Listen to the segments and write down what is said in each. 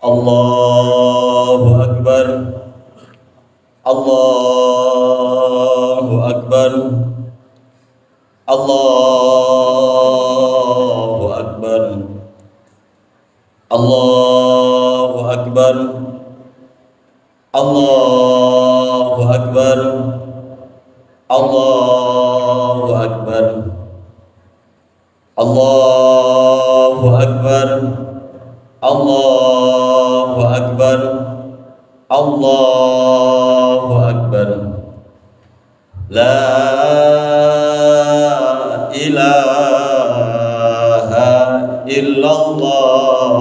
Allahu akbar. Allahu akbar. Allahu akbar. Allahu akbar. Allahu akbar. Allahu akbar. Allahu akbar. Allahu akbar. Allahu akbar. La ilaha illallah.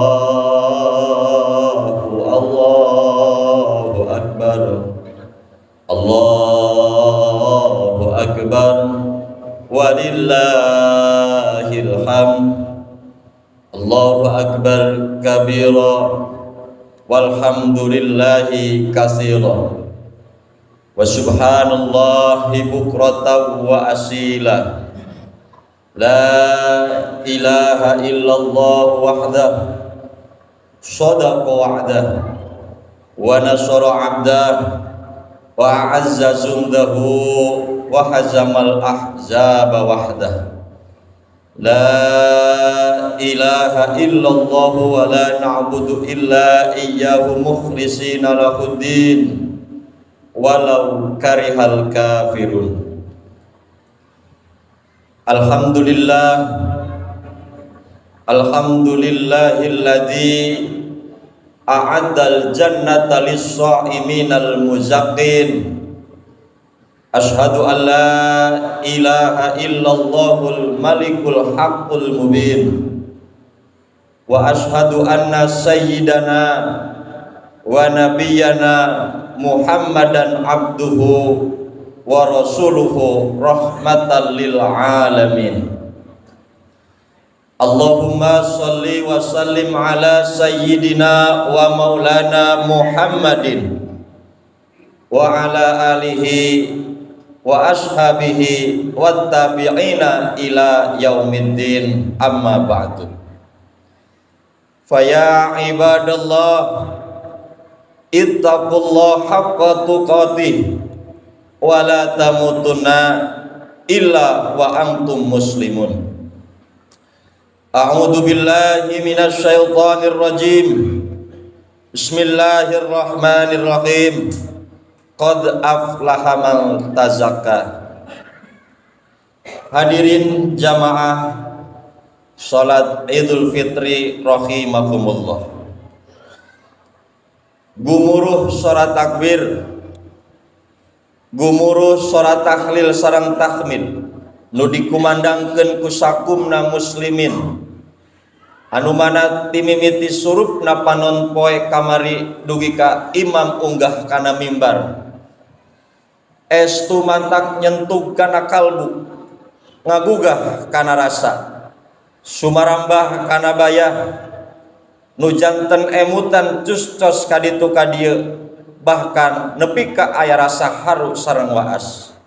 Allahu akbar. Allahu akbar. Walillahil hamd. Allahu akbar kabira walhamdulillahi katsira wa subhanallahi bukratan wa asila. La ilaha illallah wahdah sadaqa wa'dah wa nasara 'abdah wa a'azza jundahu wa hazamal ahzaba wahdah. La ilaha illallah wa la na'budu illa iyyahu mukhlishina lahuddin walau karihal kafirun. Alhamdulillah, alhamdulillahilladzi a'addal jannata lis-sha'iminal muzaqqin. Ashhadu an la ilaha illallahul malikul haqqul mubin. Wa ashhadu anna sayyidana wa nabiyyana Muhammadan abduhu wa rasuluhu rahmatan lil alamin. Allahumma salli wa sallim ala sayyidina wa maulana Muhammadin wa ala alihi wa ashabihi wa tabi'ina ila yaumiddin, amma ba'du. Faya ibadallah, ittaqullah haqqa tuqatih wa la tamutunna illa wa antum muslimun. A'udzu billahi minasy syaithanir rajim. Bismillahirrahmanirrahim. Qad aflaha man tazakka. Hadirin jamaah salat Idul Fitri rahimakumullah. Gumuruh sora takbir, gumuruh sora tahlil sareng tahmid nu dikumandangkeun ku sakumna muslimin, anu mana timimiti surupna panon poe kamari dugi ka imam unggah kana mimbar, estu mantak nyentuh kana kalbu, ngagugah kana rasa, sumarambah kana bayah, nu janten emutan cuscos kaditu kadieu, bahkan nepi ka aya rasa haru sareng waas,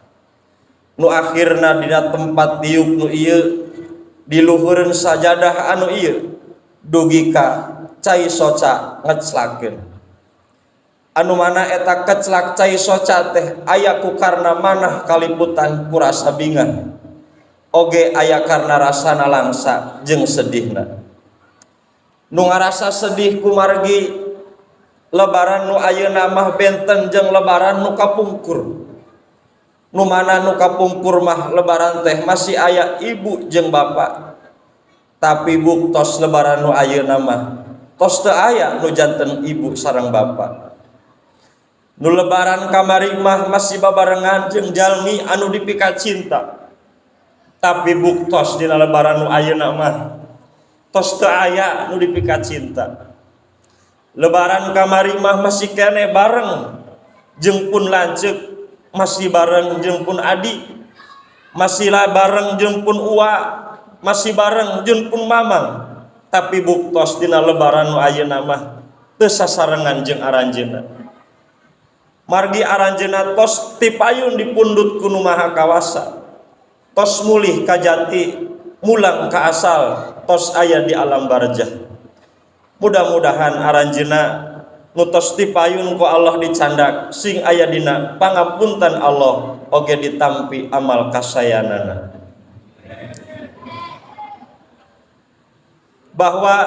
nu akhirna dina tempat diuk nu ieu, di luhureun sajadah anu ieu, dugi ka cai soca ngeclakeun, anu mana eta keclak cai soca teh aya ku karna manah kaliputan ku rasa bingah, oge aya karna rasana langsa jeung sedihna. Nu ngarasa sedih kumargi lebaran nu ayeuna mah benten jeung lebaran nu kapungkur, nu mana nu kapungkur mah lebaran teh masih aya ibu jeung bapak, tapi buktos lebaran nu ayeuna mah tos teu aya nu janten ibu sareng bapak. Nu lebaran kamari mah masih babarengan jeung jalmi anu dipika cinta, tapi buktos dina lebaran nu ayeuna mah tos teu aya nu dipika cinta. Lebaran kamari mah masih kene bareng jeung pun lanceuk, masih bareng jeung pun adi, masih lah bareng jeung pun uwa, masih bareng jeung pun mamang, tapi buktos dina lebaran nu ayeuna mah teu sasarengan jeung aranjeunna, margi aranjeunna tos tipayun dipundhut ku Nu Maha Kawasa, tos mulih ka jati, mulang ka asal, tos aya di alam barzah. Mudah-mudahan aranjeuna nu tos tipayun ku Allah dicandak sing aya dina pangapunten Allah oge ditampi amal kasayanana. Bahwa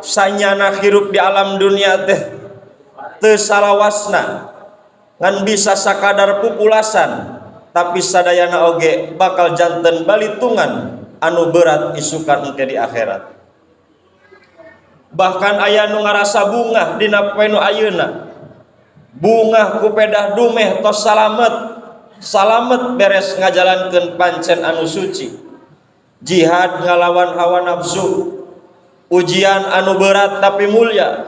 sanyana hirup di alam dunia teh teu salawasna ngan bisa sakadar pupulasan, tapi sadayana oge bakal janten balitungan anu berat isukan engke di akhirat. Bahkan aya nu ngarasa bungah dina poe nu ayeuna, bungah ku pedah dumeh tos salamet, salamet beres ngajalankeun pancen anu suci, jihad ngalawan hawa nafsu, ujian anu berat tapi mulia,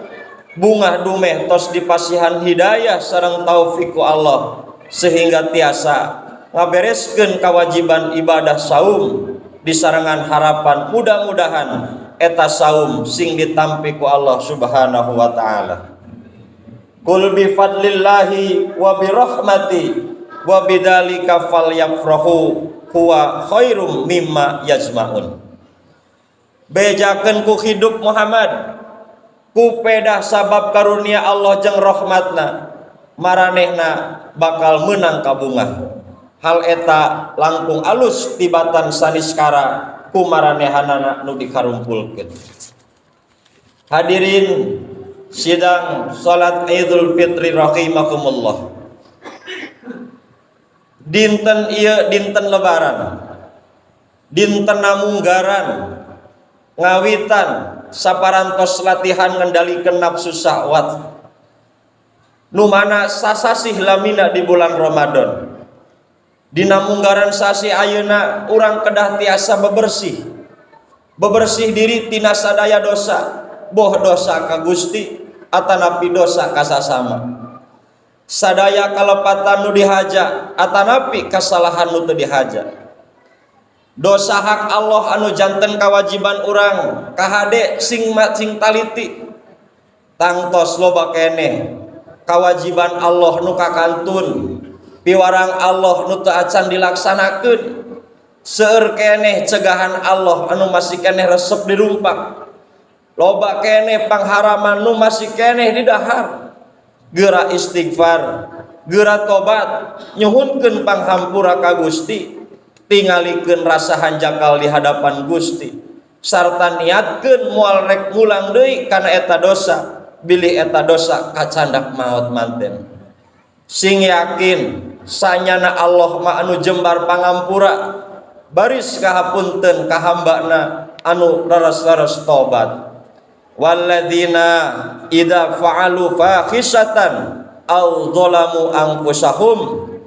bungah dumeh tos dipasihan hidayah sareng taufik ku Allah sehingga tiasa ngabereskeun kewajiban ibadah saum disarengan harapan mudah-mudahan eta saum sing ditampi ku Allah Subhanahu wa taala. Qul bi fadlillahi wa bi rahmati wa bidzalika falyafrahu huwa khairum mimma yajma'un. Bejakeun ku hidup Muhammad ku pedah sabab karunia Allah jeung rahmatna, maranehna bakal meunang kabungah. Hal eta langkung alus tibatan saniskara ku maranehanana nu dikarumpulkeun. Hadirin sidang salat Idul Fitri rahimakumullah. Dinten ieu dinten lebaran, dinten namunggaran, ngawitan saparantos latihan ngendalikeun nafsu syahwat nu mana sasasih lamina di bulan Ramadan. Dina munggaran sasi ayeuna urang kedah tiasa bebersih, bebersih diri tina sadaya dosa, boh dosa ka Gusti atanapi dosa ka sasama, sadaya kalepatan nu dihaja atanapi kasalahan nu teu dihaja, dosa hak Allah anu janten kawajiban urang kahade sing sing taliti, tangtos loba keneh kawajiban Allah nu kakantun, piwarang Allah nu teu acan dilaksanakeun, seueur keneh cegahan Allah anu masih keneh resep dirumpak, loba keneh pangharaman nu masih keneh didahar. Geura istighfar, geura tobat, nyuhunkeun panghampura ka Gusti, tingalikeun rasa hanjakal di hadapan Gusti, sarta niatkeun moal rek ngulang deui kana eta dosa, bilih eta dosa kacandak maot manten. Sing yakin sanyana Allah mah anu jembar pangampura, baris kahapunten ka hambana anu leres-leres tobat. Walladzina idza fa'alu fahisatan aw zalamu anfusahum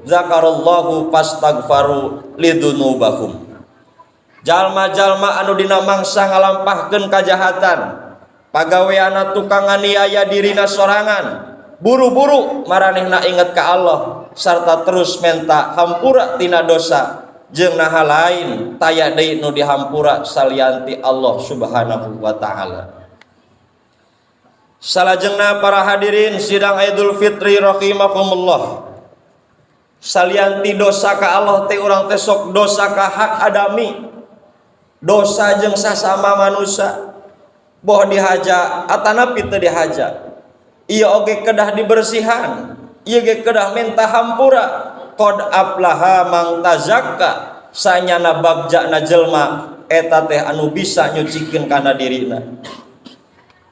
zakarallahu fastaghfaru lidunubahum. Jalma-jalma anu dina mangsa ngalampahkeun kajahatan, pagaweana tukang nganiaya dirina sorangan, buru-buru maranehna inget ka Allah sarta terus menta hampura tina dosa jeung naha lain taya deui nu dihampura salianti Allah Subhanahu wa taala. Salajengna para hadirin sidang Idul Fitri rahimakumullah, salianti dosa ka Allah teh urang teh sok dosa ka hak adami, dosa jeung sasama manusia, boh dihaja atanapi teu dihaja, ieu oge kedah dibersihan, ieu ge kedah minta hampura. Qad aflaha man tazakka, sanyana bagjana jelma eta teh anu bisa nyucikeun kana dirina.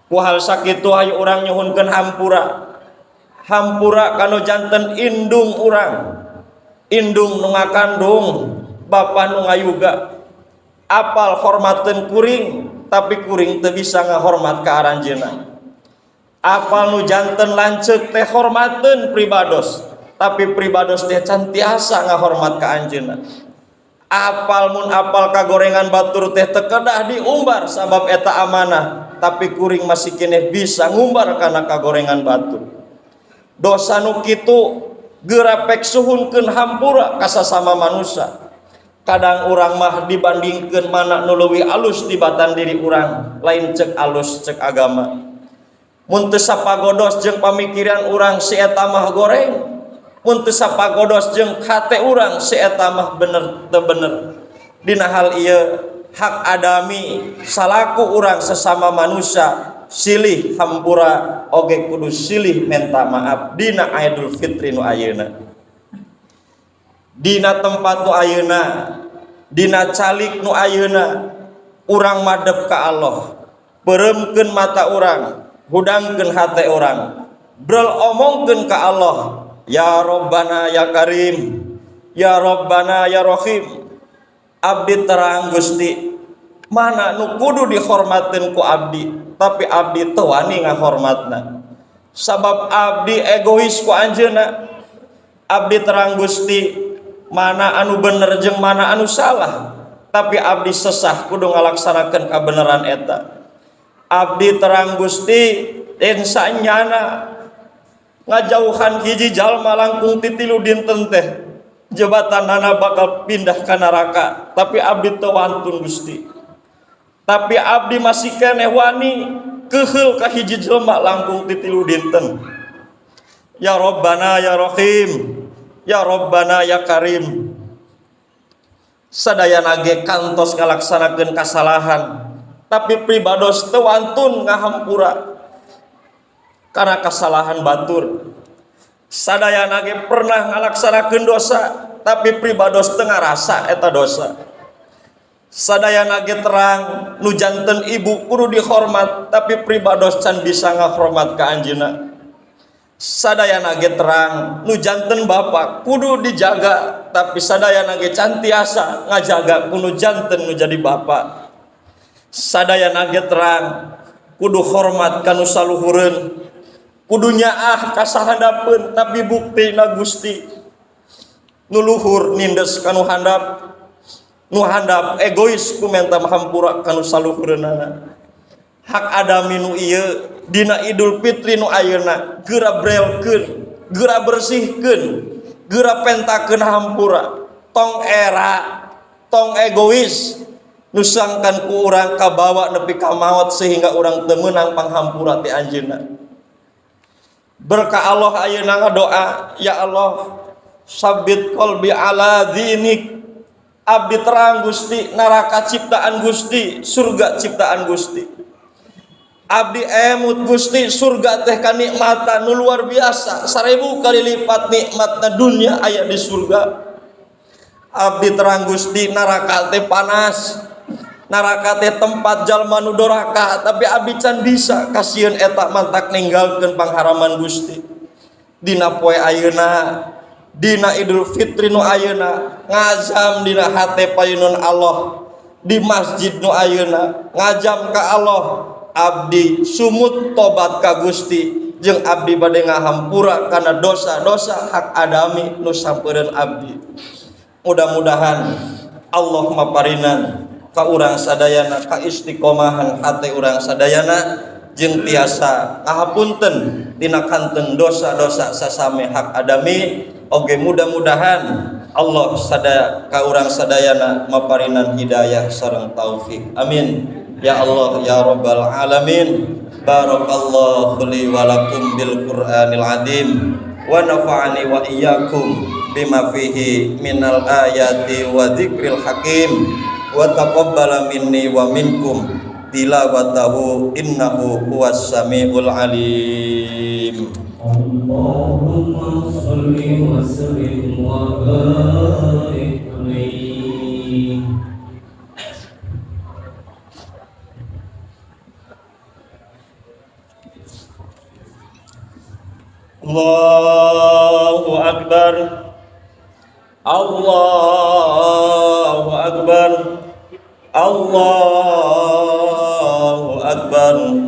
Ku hal sakitu hayu urang nyuhunkeun hampura, hampura kanu janten indung urang, indung nu ngakandung, bapa nu ngayuga, apal hormateun kuring tapi kuring teu bisa ngahormat ka aranjeunna. Apal nu janten lanceuk teh hormateun pribados tapi pribados teh can tiasa ngahormat ka anjeunna. Apal mun apal kagorengan batur teh teu kedah diumbar sabab eta amanah, tapi kuring masih keneh bisa ngumbar kana kagorengan batur. Dosa nu kitu geura pek suhunkeun hampura ka sasama manusia. Kadang urang mah dibandingkeun mana nu leuwih alus tibatan diri urang, lain cek alus cek agama. Mun teu sapagodos jeung pamikiran urang si eta mah goreng, mun teu sapagodos jeung hate urang si eta mah bener teu bener. Dina hal ieu Hak adami salaku urang sesama manusia silih hampura oge kudu silih menta maaf dina Idul Fitri nu ayeuna, dina tempat nu ayeuna, dina calik nu ayeuna. Urang madep ka Allah, peureumkeun mata urang, hudangkeun hate urang, brel omongkeun ka Allah, ya Rabbana ya Karim, ya Rabbana ya Rahim. Abdi terang Gusti mana nu kudu dihormatkeun ku abdi, tapi abdi teu wani ngahormatna sabab abdi egois ku anjeunna. Abdi terang Gusti mana anu bener jeung mana anu salah, tapi abdi sesah kudu ngalaksanakeun kabeneran eta. Abdi terang Gusti sanyana ngajauhan hiji jalma langkung ti 3 dinten teh jebatanana bakal pindah ka neraka, tapi abdi teu wantun Gusti. Tapi abdi masih keneh wani keuheul ka hiji jelema langkung ti 3 dinten. Ya Rabbana ya Rahim, ya Rabbana ya Karim. Sadayana ge kantos ngalaksanakeun kasalahan, tapi pribados teu wantun ngahampura karena kasalahan batur. Sadayana ge pernah ngalaksanakeun dosa, tapi pribados teu ngarasa eta dosa. Sadayana ge terang nu janten ibu kudu dihormat, tapi pribados can bisa ngahormat ka anjeunna. Sadayana ge terang nu janten bapak kudu dijaga, tapi sadayana ge can tiasa ngajaga ku nu janten nu jadi bapak. Sadayana ge terang kudu hormat ka nu saluhureun, kudu nyaah ka sahandapeun, tapi buktina Gusti nu luhur nindes ka nu handap, nu handap egois ku menta hampura ka nu saluhureunana. Hak adami nu ieu dina Idul Fitri nu ayeuna geura brelkeun, geura bersihkeun, geura pentakeun hampura. Tong era, tong egois nu sangkan ku urang kabawa nepi ka maot sehingga urang teu meunang panghampura ti anjeunna. Berkah Allah ayeuna ngadoa, ya Allah sabbit qalbi ala dinik. Abdi terang Gusti, neraka ciptaan Gusti, surga ciptaan Gusti. Abdi emut Gusti, surga teh kanikmatan nu luar biasa, 1000 kali lipat nikmatna dunia aya di surga. Abdi terang Gusti, neraka teh panas, neraka teh tempat jalma nu doraka, tapi abdi can bisa kasieun eta mantak ninggalkeun pangharaman Gusti. Dina poe ayeuna, dina Idul Fitri nu ayeuna, ngazam dina hate payunun Allah di masjid nu ayeuna, ngajam ka Allah, abdi sumut tobat ka Gusti jeung abdi bade ngahampura kana dosa-dosa hak adami nu sampeureun abdi. Mudah-mudahan Allah maparinan ka urang sadayana ka istiqomahan hate urang sadayana jeung tiasa ngahapunten tina kanten dosa-dosa sasame hak adami. Oge mudah-mudahan Allah sada ka urang sadayana maparinan hidayah sareng taufik. Amin ya Allah ya rabbal alamin. Barakallahu li wa lakum bil Qur'anil azim wa nafa'ani wa iyyakum bima fihi minal ayati wa dzikril hakim wa taqabbala minni wa minkum tilawatahu innahu huwas samiul alim. Allahumma shalli wa sallim wa barik alaihi. Allahu akbar, Allahu akbar, Allahu akbar,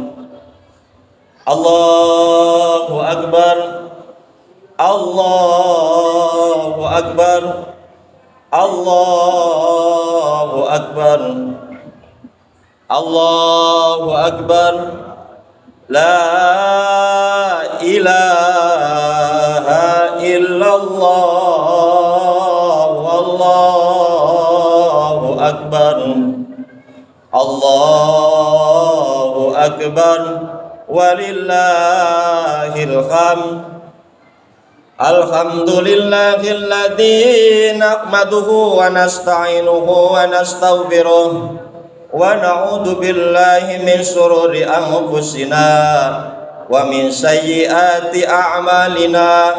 Allahu akbar, Allahu akbar, Allahu akbar, Allahu akbar. La ilaha illallah wallahu akbar, Allahu akbar walillahil hamd. Alhamdulillahilladzi nahmaduhu wa nasta'inuhu wa nastaghfiruh Wa na'udzu billahi min syururi anfusina wa min sayyiati a'malina.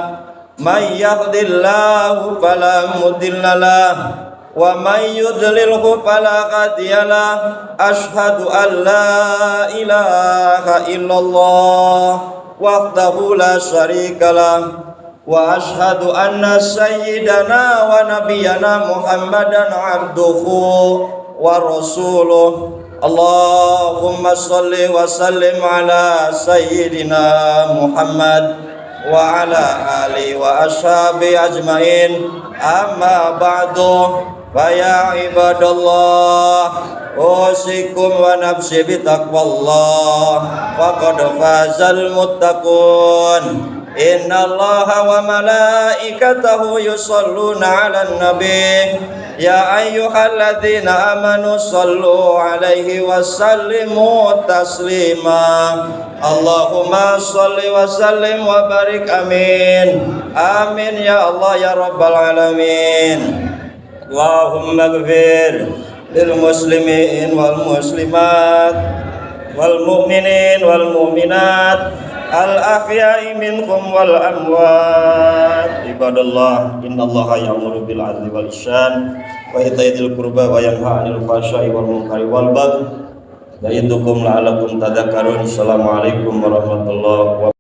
May yahdihillahu fala mudilla lahu wa may yudlilhu fala hadiya lahu. Asyhadu an la ilaha illallah wahdahu la syarika lahu wa asyhadu anna sayyidana wa nabiyyana Muhammadan abduhu wa rasuluh. Allahumma salli wa sallim ala sayyidina Muhammad wa ala alihi wa ashabi ajmain. Amma ba'du, fa ya ibadallah, usikum wa nafsi bitaqwallah, faqad fazal muttaqun. Innallaha wa malaikatahu yusalluna 'alan nabi ya ayyuhalladzina amanu sallu 'alaihi wa sallimu taslima. Allahumma salli wa sallim wa barik, amin. Amin ya Allah ya rabbal alamin. Allahumma ighfir lil muslimin wal muslimat wal mu'minin wal mu'minat al ahya'i minkum wal amwat. Ibadallah, innallaha ya'muru bil 'adli wal ihsan wa ita'i dzil qurba wa yanha 'anil fahsya'i wal munkari wal baghi ya'idzukum la'allakum tadhakkarun. Assalamualaikum warahmatullahi wabarakatuh.